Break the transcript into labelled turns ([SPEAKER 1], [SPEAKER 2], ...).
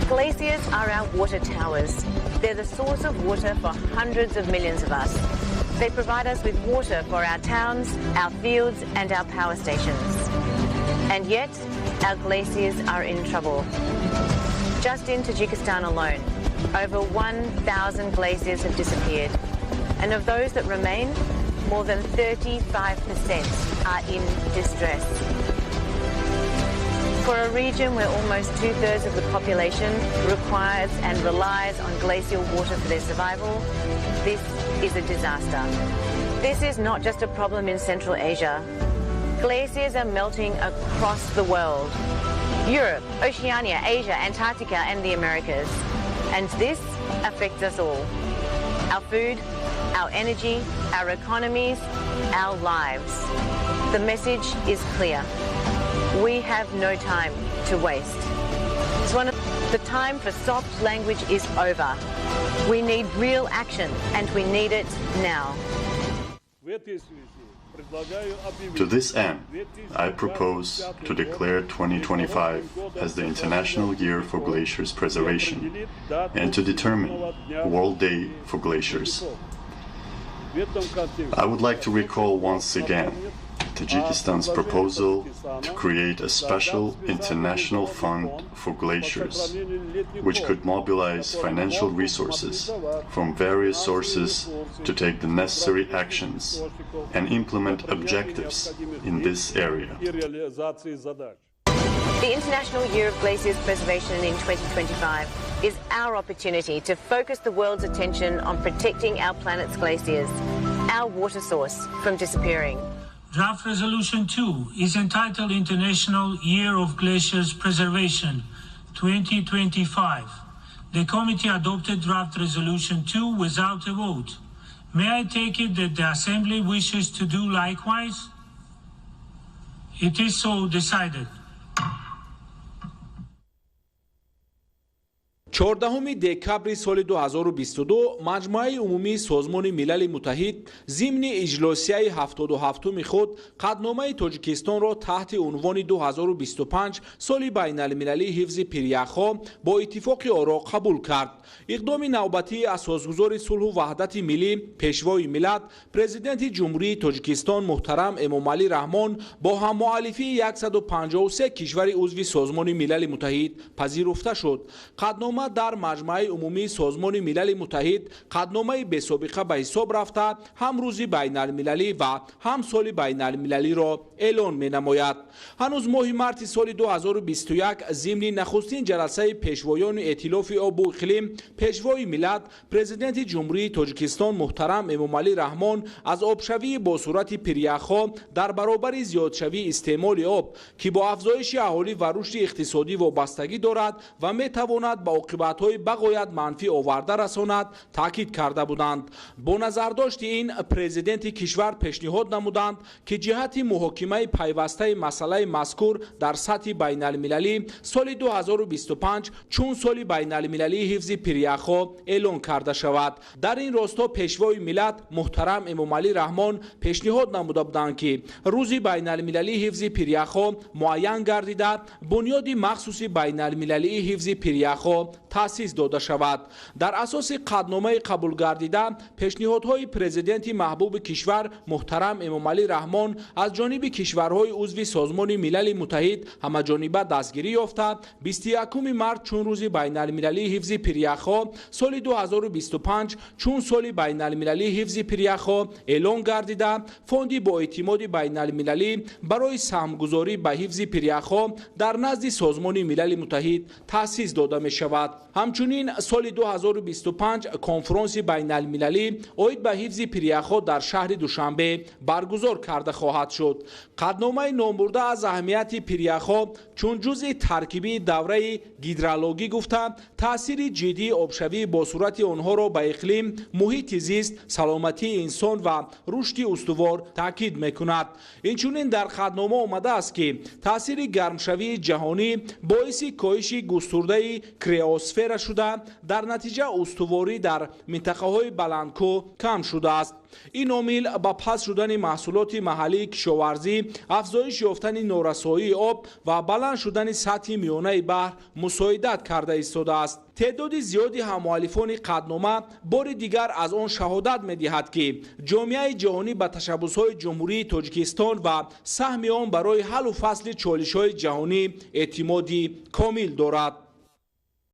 [SPEAKER 1] Glaciers are our water towers. They're the source of water for hundreds of millions of us. They provide us with water for our towns, our fields, and our power stations. And yet, our glaciers are in trouble. Just in Tajikistan alone, over 1,000 glaciers have disappeared. And of those that remain, more than 35% are in distress. For a region where almost 2/3 of the population requires and relies on glacial water for their survival, this is a disaster. This is not just a problem in Central Asia. Glaciers are melting across the world. Europe, Oceania, Asia, Antarctica, and the Americas. And this affects us all. Our food, our energy, our economies, our lives. The message is clear. We have no time to waste. It's one of the time for soft language is over. We need real action, and we need it now.
[SPEAKER 2] To this end, I propose to declare 2025 as the International Year for Glaciers Preservation and to determine World Day for Glaciers. I would like to recall once again Tajikistan's proposal to create a special international fund for glaciers, which could mobilize financial resources from various sources to take the necessary actions and implement objectives in this area.
[SPEAKER 1] The International Year of Glaciers Preservation in 2025 is our opportunity to focus the world's attention on protecting our planet's glaciers, our water source, from disappearing.
[SPEAKER 3] Draft Resolution 2 is entitled International Year of Glaciers Preservation 2025. The committee adopted Draft Resolution 2 without a vote. May I take it that the Assembly wishes to do likewise? It is so decided.
[SPEAKER 4] 14 декабри соли 2022 Маҷмӯаи умумии Созмони Милали Муттаҳид зимни иҷлосияи 77-уми худ қатъномаи Тоҷикистонро таҳти унвони 2025 соли байналмилалии ҳифзи пиряхҳо бо иттифоқи оро қабул кард. Иқдоми навбатии асосгузори сулҳу ваҳдати миллӣ, Пешвои миллат, Президенти Ҷумҳурии Тоҷикистон муҳтарам Эмомалӣ Раҳмон бо ҳаммуаллифии 153 кишвари узви Созмони Милали Муттаҳид пазируфта шуд. Қатънома дар Маҷмӯаи умумии Созмони Милали Муттаҳид қатъномаи бесобиқа ба ҳисоб рафта, ҳам рӯзи байналмилалӣ ва ҳам соли байналмилалиро эълон менамояд. Ҳанӯз моҳи марти соли 2021 зимни нахустин ҷаласаи пешвоёни эътилофи обу иқлим, Пешвои миллат, Президенти Ҷумҳурии Тоҷикистон муҳтарам Эмомалӣ Раҳмон аз обшавии бо суръати пиряхҳо дар баробари зиёдшавии истеъмоли об, ки бо афзоиши аҳолӣ ва рушди иқтисодӣ вобастагӣ дорад ва метавонад ба оқибатҳои бағоят манфӣ оварда расонад, таъкид карда буданд. Бо назардошти ин президенти кишвар пешниҳод намуданд, ки ҷиҳати муҳокимаи пайвастаи масъалаи мазкур дар сатҳи байналмилалӣ соли 2025 чун соли байналмилалии ҳифзи пиряхҳо эълон карда шавад. Дар ин росто Пешвои миллат муҳтарам Эмомалӣ Раҳмон пешниҳод намуда буданд, ки рӯзи байналмилалии ҳифзи пиряхҳо муайян гардида, бунёди махсуси байналмилалии ҳифзи пиряхҳо таъсис дода шавад. Дар асоси қатъномаи қабулгардида пешниҳодҳои президенти маҳбуби кишвар муҳтарам Эмомалӣ Раҳмон аз ҷониби кишварҳои узви Созмони Милали Муттаҳид ҳамаҷониба дастгирӣ ёфта, 21 март чун рӯзи байналмилалии ҳифзи пиряхҳо соли 2025 чун соли байналмилалии ҳифзи пиряхҳо эълон гардида, фонди боэътимоди байналмилалӣ барои саҳмгузорӣ ба ҳифзи пиряхҳо дар назди Созмони Милали Муттаҳид таъсис дода мешавад. Ҳамчунин соли 2025 конфронси байналмилалӣ оид ба ҳифзи пиряхҳо дар шаҳри Душанбе баргузор карда хоҳад шуд. Қатъномаи номбурда аз аҳамияти пиряхҳо чун ҷузъи таркибии давраи гидрологӣ гуфта, таъсири ҷиддии обшавии бо суръати онҳоро ба иқлим, муҳити зист, саломатии инсон ва рушди устувор таъкид мекунад. Инчунин дар қатънома омадааст, ки таъсири гармшавии ҷаҳонӣ боиси коҳиши густурдаи криосфера тропосфера шуда, дар натиҷа устуворӣ дар минтақаҳои баландкӯҳ кам шудааст. Ин омил ба паст шудани маҳсулоти маҳаллии кишоварзӣ, афзоиш ёфтани норасоии об ва баланд шудани сатҳи миёнаи баҳр мусоидат карда истодааст. Теъдоди зиёди ҳаммуаллифони қатънома бори дигар аз он шаҳодат медиҳад, ки ҷомеаи ҷаҳонӣ ба ташаббусҳои Ҷумҳурии Тоҷикистон ва саҳми он барои ҳаллу фасли чолишҳои ҷаҳонӣ эътимоди комил дорад.